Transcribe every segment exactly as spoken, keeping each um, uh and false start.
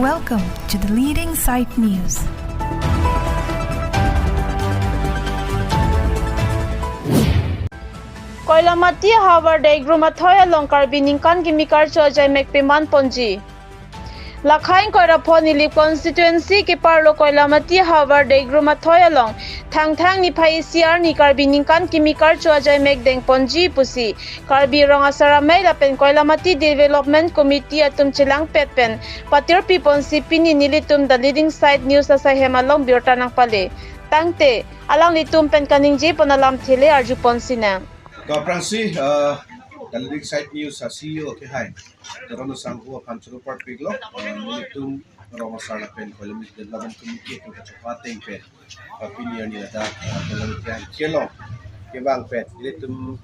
Welcome to the leading site news. Koilamati Havar Degrum athoi along Karbi ningkan kimi karcho ajaimek peman ponji. Lakhang Koirapho Nilip constituency keparlo Koilamati Havar Degrum athoi along Thangthang niphai isi arni Karbi ningkan kimi karcho ajaimek deng ponji pusi Karbi Rong Asar Amei lapen Koilamati Development Committee atum chelangpet pen patirpi ponsi pini nelitum The Leading Site News asai hem along birta nangpale. Tangte, alanglitum pen kaningje pon alamthe le arju ponsinang. To aphrangsi, uh, The Leading Site News a-C E O kehai Teron Sangho aphan choro parpiklo, uh, nelitum Rong Asar lapen Koilamati Development Committee atum kachepateng pen, uh, pini arni ladak, uh, Koilamati akhei along kevang pen nelitum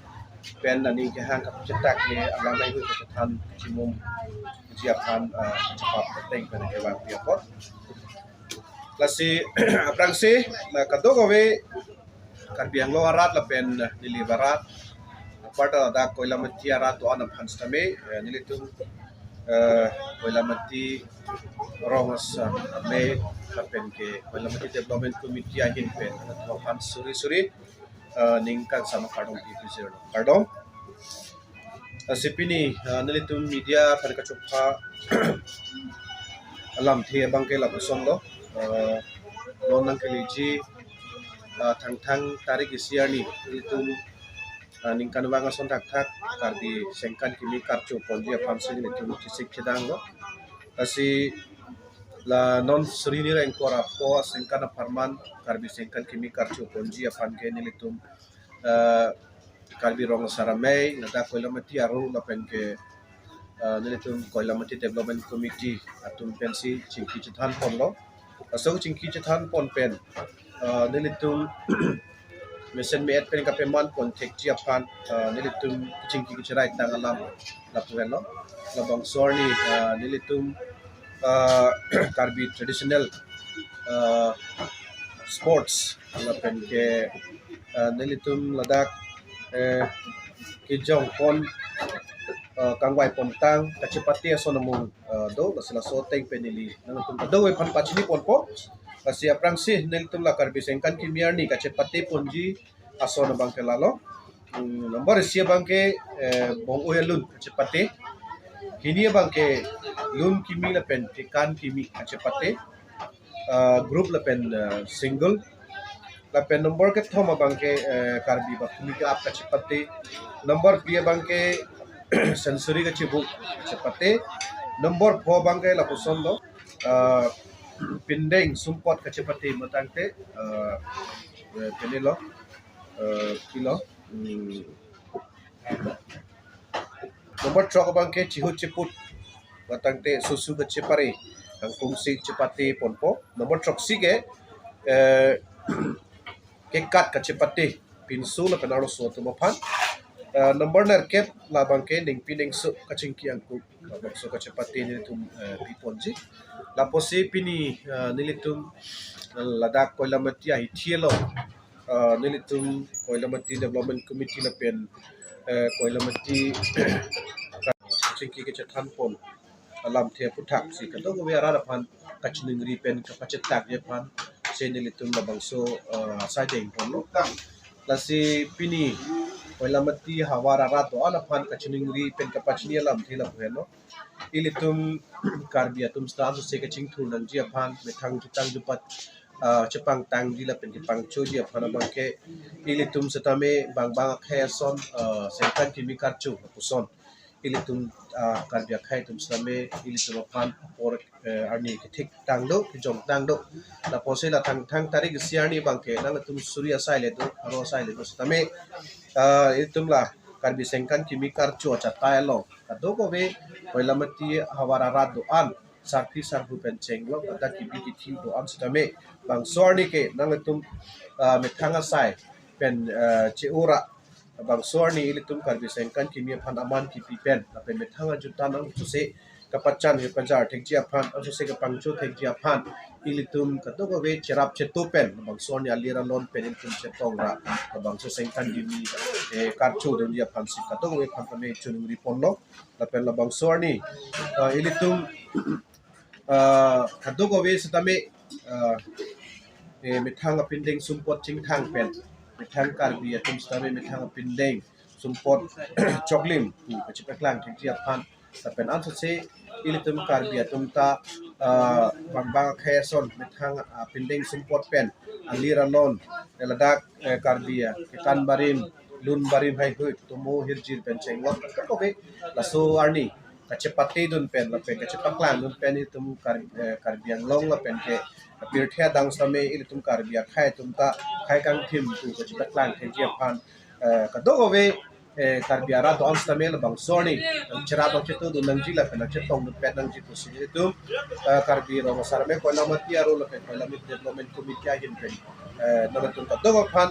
pen aning kehang kapachetak ke alam nai hui kachethan kachimum ji aphan, uh, kachepateng pen kevangpi apot. Lasi aphrangsi, na kadokave Karbi Anglong arat lapen Nilip arat, aparta ladak Koilamati arat do-an aphan sitame, eh, nelitum, eh, Koilamati Rong Asar Amei lapen ke Koilamati Development Committee ahin pen aphan suri suri, eh, ningkan sama kardom pi pijir kardom. Eh, si pini, eh, nelitum media aphan kachopha alamthe abang ke lapuson lo, eh, non nangkeleji, eh, Thangthang tarik isi arni nelitum, eh, ningkan vang ason thakthak Karbi sengkan kimi karcho ponji aphansi nelitum chesik chedanglo. Lasi la non suri ni ra ingkoi ra pho sengkan apharman Karbi sengkan kimi karcho ponji aphan ke nelitum, eh, Karbi Rong Asar Amei, ladak Koilamati aro lapen ke, eh, nelitum Koilamati Development Committee atum pensi chingki chethan ponlo. Laso chingki chethan pon pen, eh, nelitum mesen me-et pen kapeman pon thekji aphan, eh, nelitum chingki kecherai tang alam lapu henlo. Labangso arni, eh, nelitum, eh, Karbi traditional, eh, sports lapen ke, eh, nelitum ladak, eh, kejong pon, eh, kangvai pontang kachepate ason amung, eh, do, lasi laso ateng pen neli nangtum kadokave aphan pachini ponpo. Lasi aphrangsi nelitum la Karbi sengkan kimi arni kachepate ponji ason abang ke lalo. Hmm, number isi abang ke, eh, bong-oi alun kachepate. Hini abang ke lun kimi lapen tekan kimi kachepate. Eh, group lapen, eh, single. Lapen number kethom abang ke, eh, Karbi bathumi ke-ap kachepate. Number phli abang ke century kachibu kachepate. Number pho abang ke lapuson lo, eh, pindeng sumpot kachepate matangte, eh, eh, pini lo, eh, pilo. Hmm. Number throk abang ke chihut chiput matangte susu kachepare, kangkung si chepate ponpo. Number throksi ke, eh, kekat kachepate pinso lapen arloso atum aphan. Eh, number nerkep labang ke ningpi ningso kachingki angkuk, labangso kachepate nelitum, eh, pi ponji. Lapusi pini, eh, nelitum, eh, ladak Koilamati ahithi along, eh, nelitum Koilamati Development Committee lapen, eh, Koilamati chingki kechethan pon alamthe aphuthak si kadokave arat aphan kachiningri pen kapachetangji aphan si nelitum labangso, eh, asai deng ponlo. Lasi pini Koilamati havar arat do-an aphan kachiningri pen kapachini alamthe lapu henlo. Ilitum Karbi atum sita ansose kachingthur nangji aphan, methang jutang jupat, ah, chepangtangji lapen kepangchoji aphan abang ke ilitum sitame bang bang akhei ason, ah, sengkan kimi karcho lapuson. Ilitum, ah, Karbi akhei atum sitame ilitum aphan apor, eh, arni kethik tang do, kejong tang do. Lapusi la Thangthang tarik isi arni abang ke nangtum suri asai le do, aro asai le do sitame, ah, ilitum la Karbi sengkan kimi karcho achatai along kadokave Koilamati havar arat do-an sarpi sarpo pen chenglo, kada kibi kithi do-an sitame bangso arni ke nangtum, ah, methang asai pen, ah, che-ora, bangso arni ilitum Karbi sengkan kimi aphan aman kipi pen lapen methang ajutang ansose kapachan kepajar thekji aphan, ansose kepangcho thekji aphan ilitum kadokave cherap cheto pen bangso arni alir alon pen ilitum chetong ra bangso sengkan kimi, eh, karcho dunji aphan si kadokave aphan kami chiningri ponlo. Lapen labangso arni, ah, ilitum Ah, kadokave sitame, ah, eh, methang apindeng sumpot chingthang pen, methang Karbi atum sitame methang apindeng sumpot choklim pu kachepaklang thengji aphan, lapen ansose ilitum Karbi atum ta, ah, bang bang akhei ason methang apindeng sumpot pen alir alon, eh, ladak, eh, Karbi akekan barim, lun barim heihui, tomo hirjir pen chenglok, kadokave laso arni kachepate dun pen lapen kachepaklang dun pen ilitum Kar-, eh, Karbi Anglong lapen ke pirthe adang sitame ilitum Karbi akhei atum ta khei kangthim pu kachepaklang thengji aphan, eh, kadokave, eh, Karbi arat do-an sitame labangso arni cherap nangchetu dun nangji lapen nangchetong dun pet nangji pusi ilitum, eh, Karbi Rong Asarmei Koilamati aro lapen Koilamati Development Committee ahin pen, eh, nangtum kadokave aphan,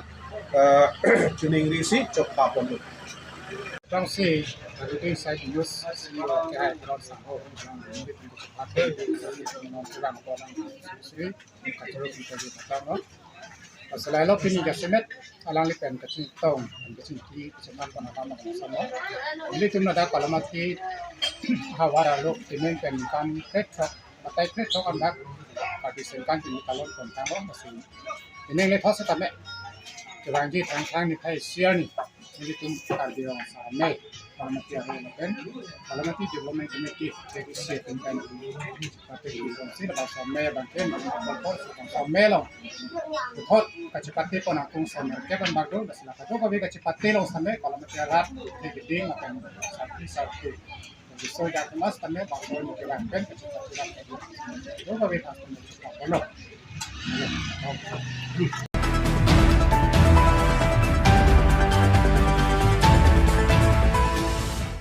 eh, chuning risi chokpa ponlo. Tangsi, Karbi Side News, si K I Brown Sangho, Sri, Sri, Kachoro Pinto di Patang, no? Asalailo pini jasemet, alangli pen kachingtong, kachingki, kachingman pon alam alam samo. Ilitum ladak Koilamati havar along, timen pen kan kret chok, patai kret chok andak, Karbi Sengkan pini kalon pon tanglo, masi. Ini le thos tame, kevangji thang thang ni thai siar ni. Ilitum Karbi Rong Asarmei, Koilamati aro lapen Koilamati Development Committee, K D C atum pen, pati ilitum si labangso amei abang pen, labangso amei along puthot kachepate pon akung semer ke ban bagdo, lasi la kadokave kachepate along sitame Koilamati arat, keding lapen sarpi sarpi. Jadi so jak mas tame bangso ni kelang pen kachepate along. Kadokave thas tame chepate along.